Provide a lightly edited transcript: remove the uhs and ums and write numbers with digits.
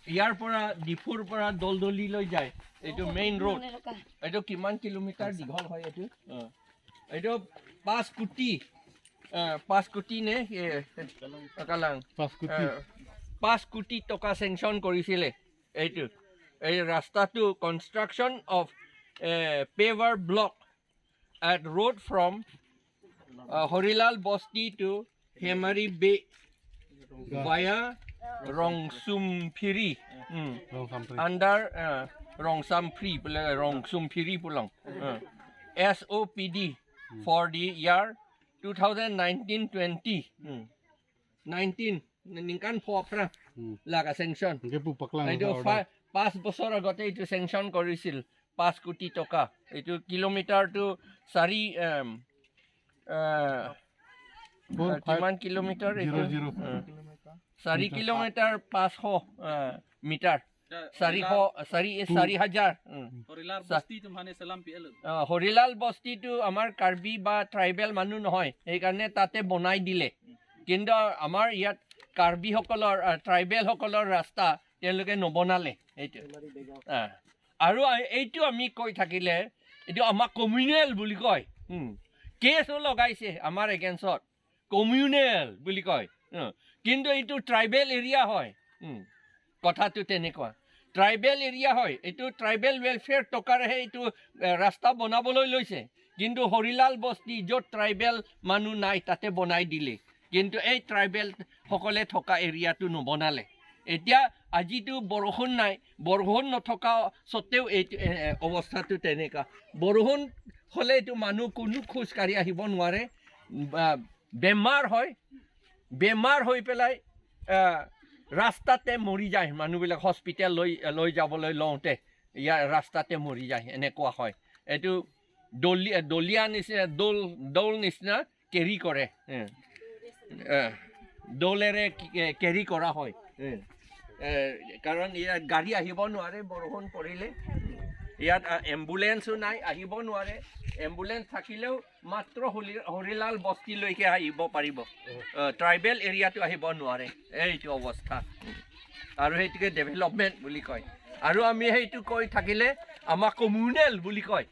ইয়াৰ পৰা ডিফুৰ পৰা দলদলিলৈ যায় এইটো মেইন ৰোড। এইটো কিমান কিলোমিটাৰ দীঘল হয় এইটো? এইটো 5 কোটি, 5 কোটি নে কালাং? 5 কোটি। 5 কোটি টকা চেংচন কৰিছিলে এইটো। এই ৰাস্তাটো construction of paver block at road from Harilal Basti to Hemari Bay via Rongsumphiri under Rongsamphri বোলে, Rongsumphiri Pulong, SOPD for the year 2019-20, 19 নিংকান ফৰা লাগা চেংচন। এইটো 5 বছৰ আগতে এইটো চেংচন কৰিছিল, 5 কোটি টকা। এইটো কিলোমিটাৰটো চাৰি কিমান কিলোমিটাৰ এইটো? 4 কিলোমিটাৰ 500 মিটাৰ, 400, চাৰি 4000। হৰিলাল বস্তিটো আমাৰ কাৰ্বি বা ট্ৰাইবেল মানুহ নহয়, সেইকাৰণে তাতে বনাই দিলে। কিন্তু আমাৰ ইয়াত কাৰ্বিসকলৰ, ট্ৰাইবেলসকলৰ ৰাস্তা তেওঁলোকে নবনালে সেইটো। আৰু এইটো আমি কৈ থাকিলে এইটো আমাক কমিউনেল বুলি কয়। কেছো লগাইছে আমাৰ এগেইনষ্টত, কমিউনেল বুলি কয়। কিন্তু এইটো ট্ৰাইবেল এৰিয়া হয়। কথাটো তেনেকুৱা, ট্ৰাইবেল এৰিয়া হয় এইটো। ট্ৰাইবেল ৱেলফেয়াৰ টকাৰেহে এইটো ৰাস্তা বনাবলৈ লৈছে। কিন্তু হৰিলাল বস্তি য'ত ট্ৰাইবেল মানুহ নাই তাতে বনাই দিলে, কিন্তু এই ট্ৰাইবেলসকলে থকা এৰিয়াটো নবনালে। এতিয়া আজিতো বৰষুণ নাই। বৰষুণ নথকা স্বত্তেও এইটো এ, এ, অৱস্থাটো তেনেকুৱা। বৰষুণ হ'লে এইটো মানুহ কোনো খোজকাঢ়ি আহিব নোৱাৰে বা বেমাৰ হয়। বেমাৰ হৈ পেলাই ৰাস্তাতে মৰি যায় মানুহবিলাক। হস্পিটেল লৈ লৈ যাবলৈ লওঁতে ইয়াৰ ৰাস্তাতে মৰি যায়, এনেকুৱা হয়। এইটো দলীয়া নিচিনা, দৌল দৌল নিচিনা কেৰি কৰে, দৌলেৰে কেৰি কৰা হয়, কাৰণ ইয়াত গাড়ী আহিব নোৱাৰে বৰষুণ পৰিলে। ইয়াত এম্বুলেঞ্চো নাই, আহিব নোৱাৰে। এম্বুলেঞ্চ থাকিলেও মাত্ৰ হৰিলাল বস্তিলৈকে আহিব পাৰিব, ট্ৰাইবেল এৰিয়াটো আহিব নোৱাৰে। এইটো অৱস্থা আৰু সেইটোকে ডেভেলপমেণ্ট বুলি কয়। আৰু আমি সেইটো কৈ থাকিলে আমাক কমিউনেল বুলি কয়।